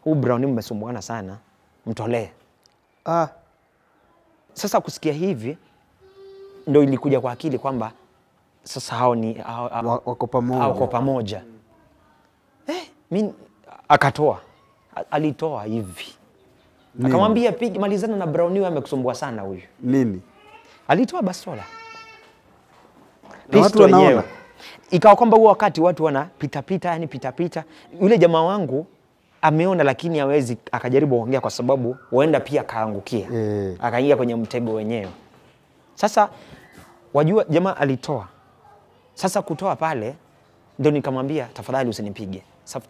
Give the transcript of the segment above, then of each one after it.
Huu Brown mmesumbuana sana, mtolee. Sasa kusikia hivi ndio ilikuja kwa akili kwamba sasa hao ni wako pamoja. Wako pamoja. Mimi akatoa. Alitoa hivi. Akamwambia piga, malizana na Brown, amekusumbua sana huyu. Nini? Alitoa bastola. Watu wanaona. Ikawa kwamba huo wakati watu wana pita pita, yani pita pita. Yule jamaa wangu ameona lakini hawezi akajaribu kuongea kwa sababu huenda pia kaangukia. Akaingia kwenye mtego wenyewe. Sasa wajua jamaa alitoa. Sasa kutoa pale ndio nikamwambia tafadhali usinipige.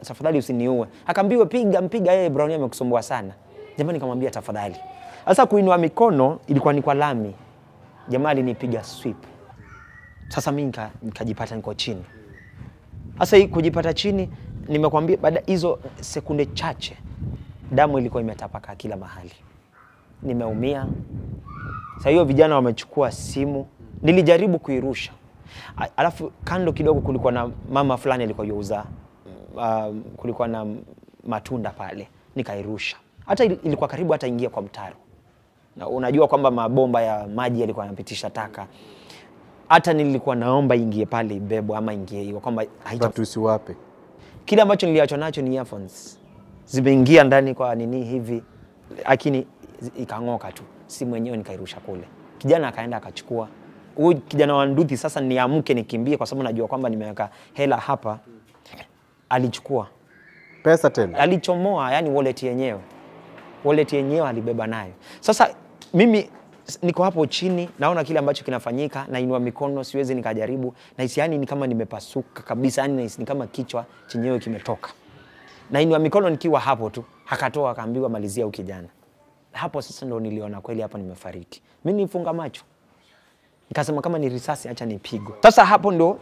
Tafadhali usiniue. Akaambiwa piga mpiga yeye, Brown amekusumbua sana. Jamaa nikamwambia tafadhali. Sasa kuinua mikono ilikuwa ni kwa lami. Jamaa alinipiga sweep. Sasa mimi nikajipata niko chini. Sasa hii kujipata chini nimekwambia baada hizo sekunde chache damu ilikuwa imetapaka kila mahali. Nimeumia. Sasa hiyo vijana wamechukua simu, nilijaribu kuirusha. Alafu kando kidogo kulikuwa na mama fulani alikuwa yuuza, kulikuwa na matunda pale, nikairusha. Hata ilikuwa karibu hata ingia kwa mtaro. Na unajua kwamba mabomba ya maji yalikuwa yanapitisha taka. Hata nilikuwa naomba ingie pale ibebwe ama ingie hiyo kwamba haita usiwape. Kile ambacho niliachwa nacho ni earphones. Zimeingia ndani kwa nini hivi, lakini ikangoka tu. Simu yenyewe nikairusha kule. Kijana akaenda akachukua. Huyu kijana wa nduthi sasa niamke nikimbie kwa sababu najua kwamba nimeweka hela hapa. Alichukua pesa tena. Alichomoa yani wallet yenyewe. Wallet yenyewe alibeba nayo. Sasa mimi niko hapo chini naona kile ambacho kinafanyika, nainua mikono siwezi nikajaribu, nahisi yani ni kama nimepasuka kabisa, yani nahisi ni kama kichwa chenyewe kimetoka. Nainua mikono nikiwa hapo tu, akatoa akaambiwa malizia huyu kijana. Hapo sasa ndo niliona kweli hapa nimefariki. Mimi nilifunga macho. Nikasema kama ni risasi acha nipigwe. Sasa hapo ndo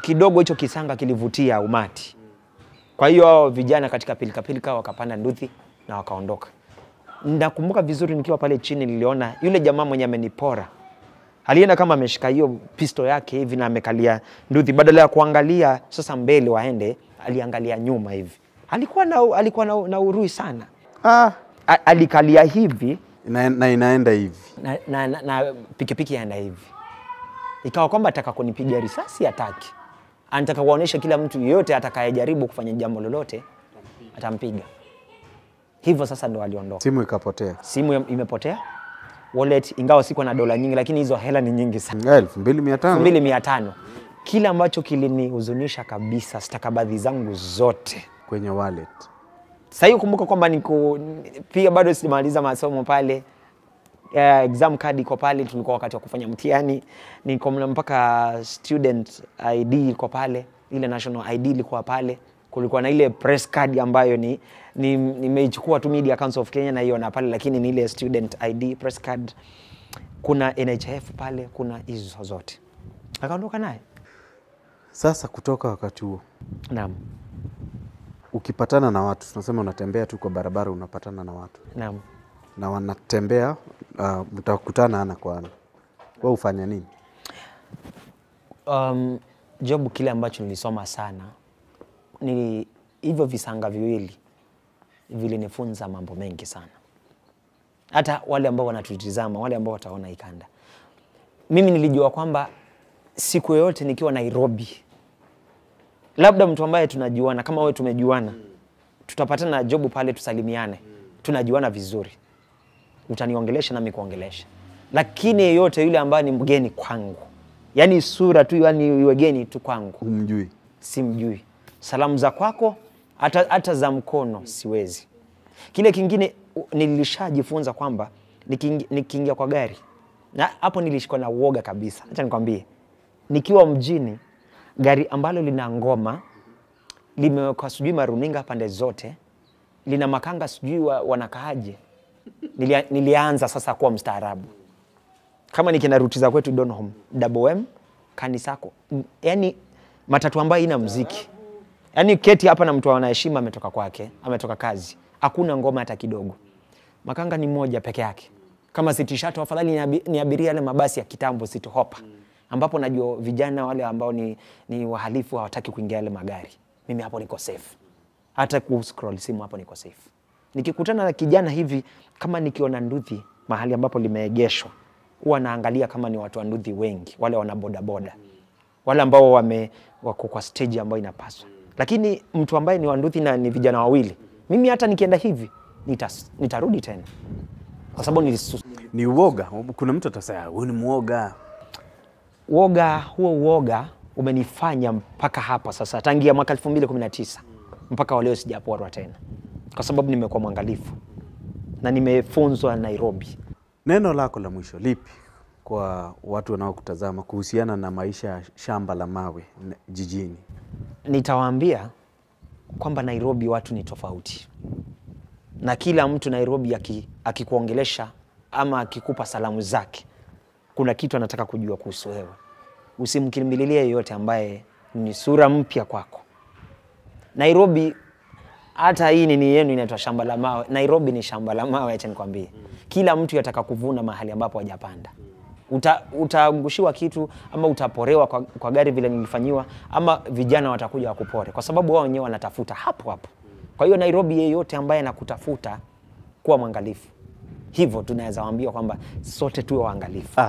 kidogo hicho kisanga kilivutia umati. Kwa hiyo vijana katika pilika pilika wakapanda nduthi na wakaondoka. Nakumbuka vizuri nikiwa pale chini niliona yule jamaa mwenye amenipora. Alienda kama ameshika hiyo pisto yake hivi na amekalia nduthi, badala ya kuangalia sasa mbele waende, aliangalia nyuma hivi. Alikuwa na urui sana. Alikalia hivi na inaenda hivi. Na pikipiki inaenda hivi. Ikawa kwamba ataka kunipiga risasi hataki. Anataka kuonesha kila mtu yeyote atakayejaribu kufanya jambo lolote atampiga. Hivyo sasa ndo aliondoka. Simu ikapotea. Simu imepotea. Wallet, ingawa sikuwa na dola nyingi lakini hizo hela ni nyingi sana. 2500. 2500. Kila ambacho kilinihuzunisha kabisa, stakabadhi zangu zote kwenye wallet. Sasa hiyo kumbuka kwamba niko pia bado sijamaliza masomo pale. Exam card iko pale, tulikuwa wakati wa kufanya mtihani, niko mpaka student ID iko pale, ile national ID ilikuwa pale. Kulikuwa na ile press card ambayo ni nimeichukua tu Media Council of Kenya na hiyo na pale, lakini ni ile student ID press card. Kuna NHIF pale, kuna hizo zote. Akaondoka naye. Sasa kutoka wakati huo. Naam. Ukipatana na watu, tunasema unatembea tu kwa barabara unapatana na watu. Naam. Na wanatembea, mtakutana ana kwa ana. Wewe ufanya nini? Job kile ambacho nilisoma sana ni hivyo visanga viwili vilinifunza mambo mengi sana. Hata wale ambao wanatutizama, wale ambao wataona ikanda. Mimi nilijua kwamba siku yoyote nikiwa Nairobi, labda mtu ambaye tunajuana, kama wewe tumejuana, tutapatana na job pale tusalimiane. Tunajuana vizuri. Utaniongelesha na mimi kuongelesha. Lakini yeyote yule ambaye ni mgeni kwangu, yani sura tu, yani iwe geni tu kwangu, humjui, simjui. Salamu za kwako hata za mkono siwezi. Kile kingine nilishajifunza kwamba nikiingia kwa gari, na hapo nilishikwa na uoga kabisa. Acha nikwambie, nikiwa mjini, gari ambalo lina ngoma, limewekwa sijui maruninga pande zote, lina makanga sijui wanakaaje. Nilianza sasa kuwa mstaarabu. Kama nikina ruti za kwetu Donholm, Double M, Kanisako, yani matatu ambayo ina muziki. Yani keti hapa na mtu anaheshima ametoka kwake, ametoka kazi. Hakuna ngoma hata kidogo. Makanga ni moja peke yake. Kama City Shuttle afadhali ni abiria yale mabasi ya kitambo City Hopper, ambapo najua vijana wale ambao ni wahalifu hawataki kuingia yale magari. Mimi hapo niko safe. Hata ku scroll simu hapo niko safe. Nikikutana na kijana hivi, kama nikiona nduthi mahali ambapo limeegeshwa, huwa naangalia kama ni watu wa nduthi wengi, wale wana bodaboda, wale ambao wako kwa stage ambayo inapaswa. Lakini mtu ambaye ni wa nduthi na ni vijana wawili, mimi hata nikienda hivi nitarudi tena, kwa sababu Ni uoga. Kuna mtu atasema wewe ni muoga. Uoga huo, uoga umenifanya mpaka hapa sasa, tangia mwaka 2019 mpaka wa leo sijaporwa tena, kwa sababu nimekuwa mwangalifu na nimefunzwa Nairobi. Neno lako la mwisho lipi kwa watu wanaokutazama kuhusiana na maisha ya shamba la mawe jijini? Nitawaambia kwamba Nairobi watu ni tofauti, na kila mtu Nairobi akikuongelesha ama akikupa salamu zake, kuna kitu anataka kujua kuhusu wewe. Usimkimbililie yeyote ambaye ni sura mpya kwako. Nairobi, hata hii nini yenu inaitwa shamba la mawe. Nairobi ni shamba la mawe, acha nikwambie. Kila mtu yataka kuvuna mahali ambapo hajapanda. Utaangushiwa kitu ama utaporewa kwa gari vile nilifanyiwa, ama vijana watakuja wakupore, kwa sababu wao wenyewe wanatafuta hapo hapo. Kwa hiyo Nairobi, yeyote ambaye anakutafuta, kuwa mwangalifu. Hivyo tunaweza waambia kwamba sote tuwe waangalifu.